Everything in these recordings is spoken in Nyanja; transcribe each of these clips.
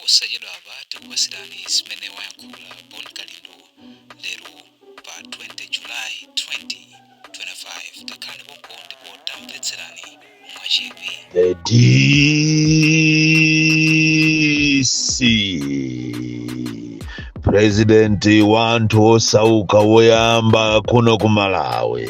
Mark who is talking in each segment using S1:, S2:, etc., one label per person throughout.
S1: Posachedwapa tikupatsirani zimene wayankhula Bon Kalindo lero pa 20 July 2025. Takhalani pompo ndipo tamvetserani mwachidwi.
S2: The DC President wa anthu osauka woyamba kuno ku Malawi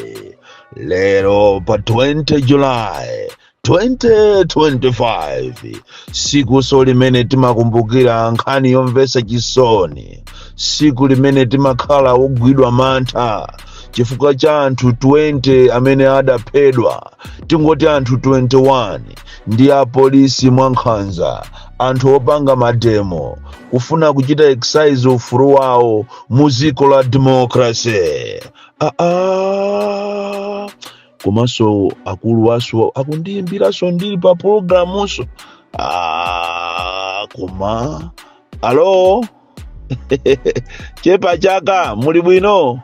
S2: lero pa 20 July 2025, sikunso limene timakumbukira nkhani yomvetsa chisoni, siku limene timakhala wogwidwa mantha chifukwa cha anthu 20 amene adaphedwa, tingoti anthu 21 ndi apolisi mwankhanza, anthu opanga mademo kufuna kuchita exercise ufulu wawo mu dziko la democracy. Aa, komanso akulu waso akundiyimbiranso ndili pa pulogalamunso. Ah, koma alo, chepa chaka, muli bwino?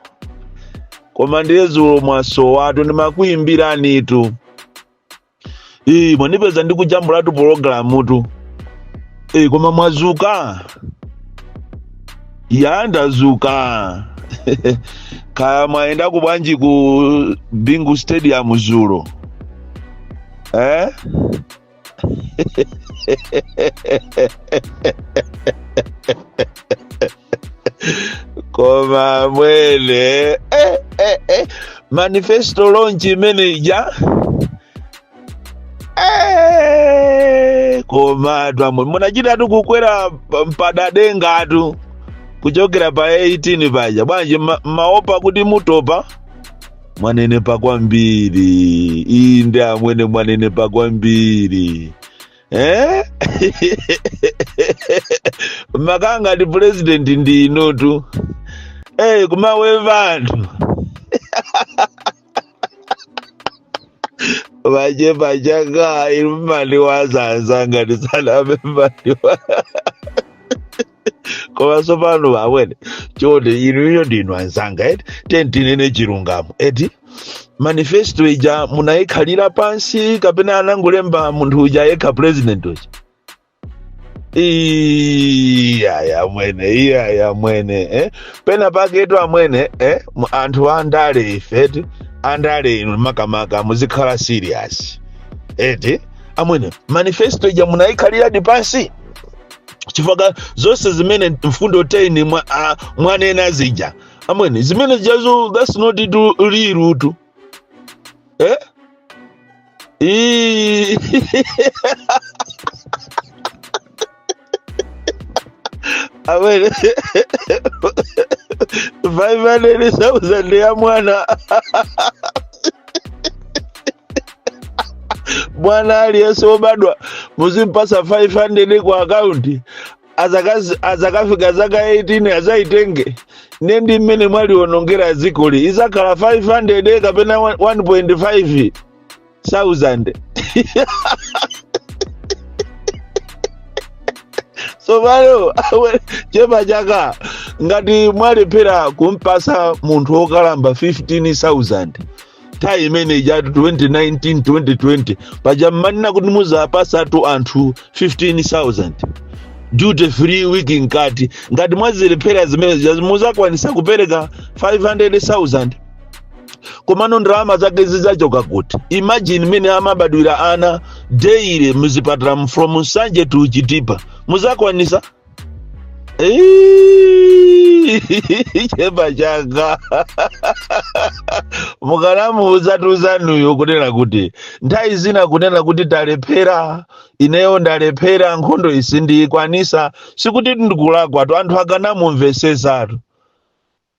S2: Koma ndiye dzulo mwasowatu, ndimakuyimbiranitu. Ii, mwandipeza ndikujambulatu pulogalamutu. Ii, koma mwazuka? Ya, ndazuka. Kaya mwayenda kubwanji ku Bingu Stadium zulo, eh? Koma mwene, eh. Manifesto launch imene ija, komatu amwe munachitatu kukwera mpadadengatu kuchokera pa 18 paja. Bwanji maopa kuti mutopa? Mwanenepa kwambiri. Inde amwene, mwanenepa kwambiri, eh? Makanga ndi president ndi inutu, kumaweva anthu vachepa chaka iri mumandiwaza anzanga, ndisaname mandiwa. Koma tsopano amwene, chonde, inuyo ndinu anzanga eti, tinene chilungamo eti. Manifesto ija munayikhalira pansi kapena anangolemba munthu uja yekha, president uja? Iyaya mwene, iyaya mwene, eh? Pena paketu amwene, eh? Anthu andale ife eti, andale inu makamaka muzikhala serious eti. Amwene, manifesto ija munayikhaliradi pansi? Chifukwa zonse zimene mfundo 10 mwanena zija amwene, zimene zijazo, that's not to real tu, eh? Ii. Amwene, 500,000 ya mwana, mwana aliyense wobadwa muzimpasa 500 ku akaunti, azakafika zaka 18 azaitenge. Ne ndi mmene mwalionongera dzikoli, izakhala 500 kapena 1.5 thousand? Tsopano chepa chaka, ngati mwalephera kumpasa munthu wokalamba 15,000 nthawi imene ijatu 2019 2020 paja mmanena kuti muzapasatu anthu 15,000 duty free week nkati, ngati mwazilephera zimene zija, muzakwanisa kupereka 500,000? Komano ndalama zake zidzachoka kuti? Imagine mmene amabadwira ana daily muzipatala from Nsanje to Chitipa, muzakwanisa? Eeeh, chepa changa, mukanamuuza tuzanuyo kunena kuti nthawi zina kunena kuti talephera, ineyo ndalephera, nkhondo isi ndiyikwanisa, sikuti ndikulakwatu, anthu akanamumvesesatu.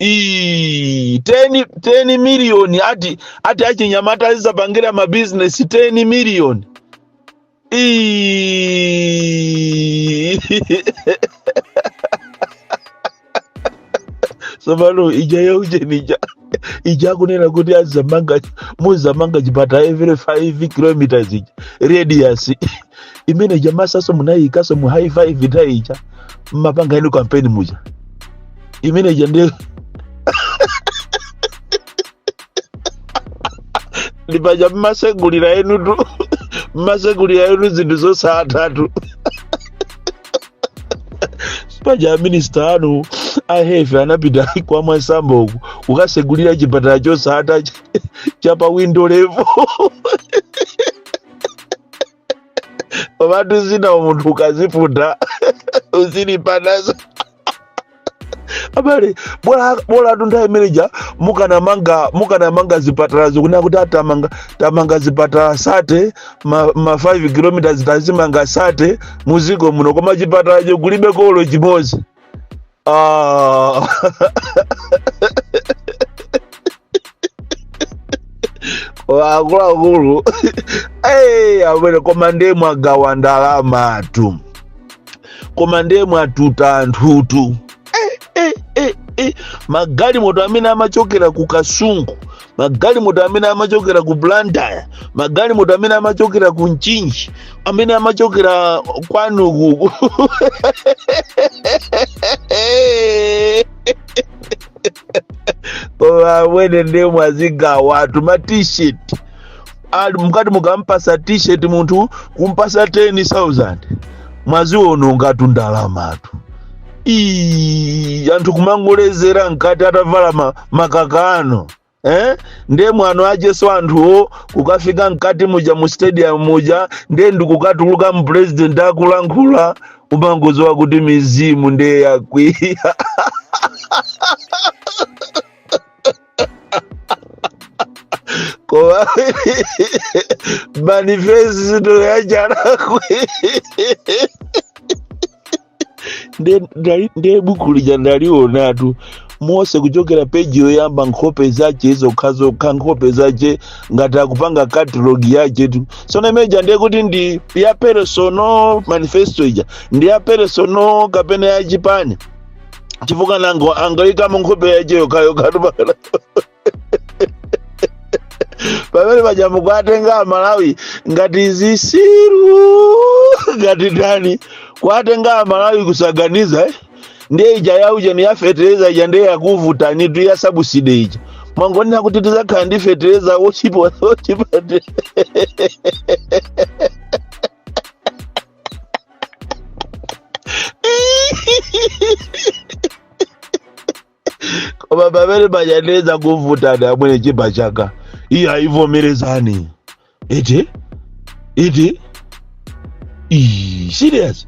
S2: Ii, 10 million ati achinyamata azizapangira mabizinesi 10 million. Ii. Tsopano ija yaujeni ija, ija akunena kuti azamanga, muzamanga chipatala every 5 kilometers ija, radius imene ija masaso munayikaso mu high five nthawi ija mmapanga inu kampeni muja, imene ija ndiye ndipaja mmasegulira enutu, mmasegulira enu zinthu zosathatu. Paja minista anu a health anapita kwa Mwasamba uku kukasegulira chipatala chosatha cha pa window level. Komatu zina munthu ukaziputa uzilipa nazo abale. Bola bola nthawi imeneja mukanamanga zipatala zikunena kuti atamanga tamanga zipatala 30 ma 5 kilometers tazimanga 30 muziko muno, koma chipatalacho kulibe olo chimodzi. Ah. Akuluakulu, hey, amene koma ndiye mwagawa ndalamatu, koma ndiye mwatuta anthutu. Eh. Magalimoto amene amachokera ku Kasungu, magalimoto amene amachokera ku Blantyre, magalimoto amene amachokera ku Mchinji, amene amachokera kwanuku, koma amwene ndiye mwazigawatu ma T-shirt. Ali mukati mukampasa T-shirt munthu kumpasa 10,000, mwaziwonongatu ndalamatu. Ii, anthu kumangolezera mkati atavala makakano, eh? Ndiye mwano acheso anthuwo kukafika mkati muja mu stadium muja, ndiye ndikukatuluka mpresident akulankhula, umangozowa kuti mizimu ndiye yakwiya. Koma manifesto yachalakwe ndiye buku lija ndalionatu mose kuchokera peji yoyamba, nkhope zache zokhazokha, nkhope zache ngati akupanga catalogue yache tu. Sono imeja ndiye kuti ndi ya personal manifesto ija, ndi ya personal kapena ya chipani? Chifukwa nango angaikamo nkhope yache yokhayokha pamene paja mukuatenga Amalawi ngati zisiru, ngati ndani kuatenga Amalawi kusaganiza, eh? Ndiye ija yauje ni ya fetereza ija ndiye yakuvutani tu, ya subsidy ija. Mwangonena kuti tizakhala ndi fetereza wochipa wochipa. Koma pamene paja ndiye zakuvutani amwene. Chipa chaka iye ayivomerezani iti iti. Ii, serious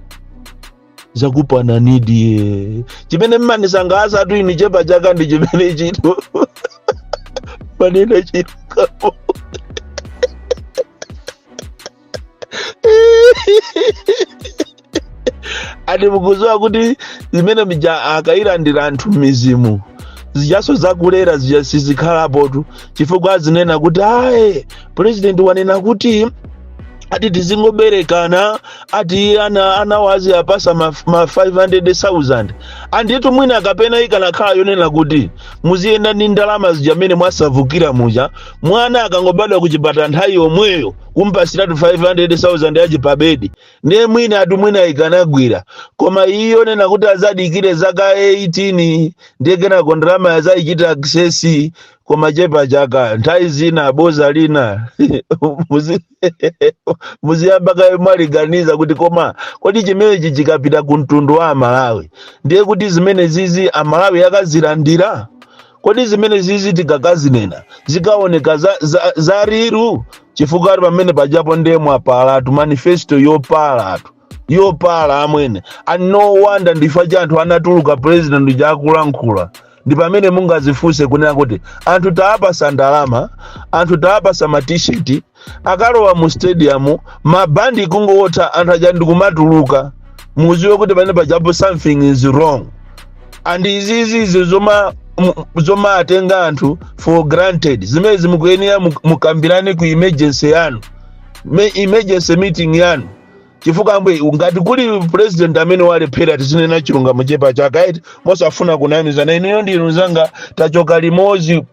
S2: zakupananidi. Chimene mmanisangalatsa tu ini chepa chaka ndi chimene chito manena chilungamo. Ati mukuziwa kuti zimene mija akayilandira anthu mizimu zijaso zakulera zija sizikhalapotu, chifukwa azinena kuti aye president wanena kuti ati tizingoberekana, ati ana anawazi apasa ma 500,000. Anditu mwina kapena ikanakhala yonena kuti muziyenda ndi ndalama zija mmene mwasavukira muja, mwana akangobadwa kuchipatala nthawi yomweyo kumpasiratu 500,000 yachipabedi, ndiye mwina atu mwina ikanagwira. Koma iyo nena kuti azadikire zaka 18 ndiye kenako ndalama yazayichita access. Koma chepa chaka nthawi zina boza lina muziyamba kaye mwaliganiza kuti koma kodi chimenechi chikapita ku mtundu wa Amalawi ndiye kuti zimene zizi Amalawi akazilandira? Kodi zimene zizi tikakazinena zikaoneka za riru? Chifukwa ali pamene pajapo ndiye mwapalatu manifesto yopalatu yopala amwene. And no wonder ndifa cha anthu anatuluka president jakulankhula, ndi pamene mungazifunse kunena kuti anthu taapasa ndalama, anthu taapasa ma T-shirt, akalowa mu stadium mabandi kungowotha anthu aja ndikumatuluka, muziwe kuti pamene pajapo something is wrong. And izizi zoma atenga anthu for granted, zimene zimukuyenera mukambirane ku emergency yanu, emergency meeting yanu, chifukwa ambwe ngati kuli president amene walephera, tizinena chilungamo chepa chake mosafuna kunamizana. Inuyo ndinu zanga, tachoka limodzi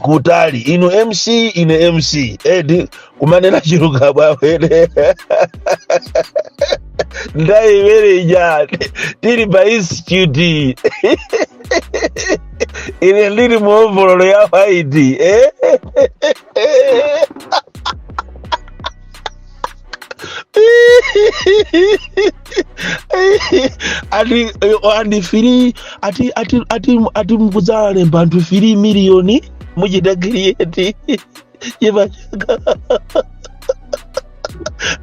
S2: kutali, inu MC ine MC edi, kumanena chilungamo amene ndayi imene ija tili pa institute, ine ndili mu overall ya white, eh? Ati andi 3, ati mukudzalemba anthu 3 miliyoni muchita create. Chepachaka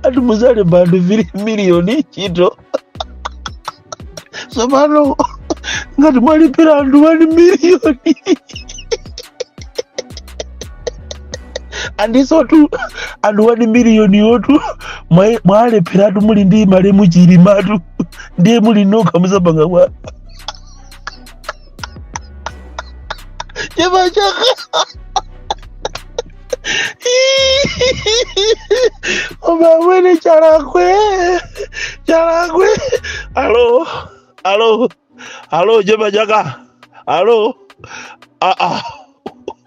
S2: ati muzalemba anthu 3 miliyoni ntchito. Tsopano ngati mwalipira anthu 1 miliyoni, andisotu anthu 1 miliyoni yotu mwalepheratu, muli ndi malemu Chilimatu, ndiye muli nokha, muzapanga bwa? Chepachaka, koma amwene, chalakwe chalakwe. Alo, alo, alo, Chepachaka, alo. Aa,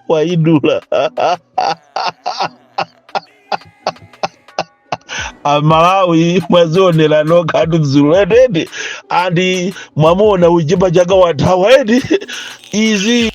S2: waidula. Amalawi mwazionera nokha atu dzulo eti, andi mwamuona uchepa chaka wathawa eti izi.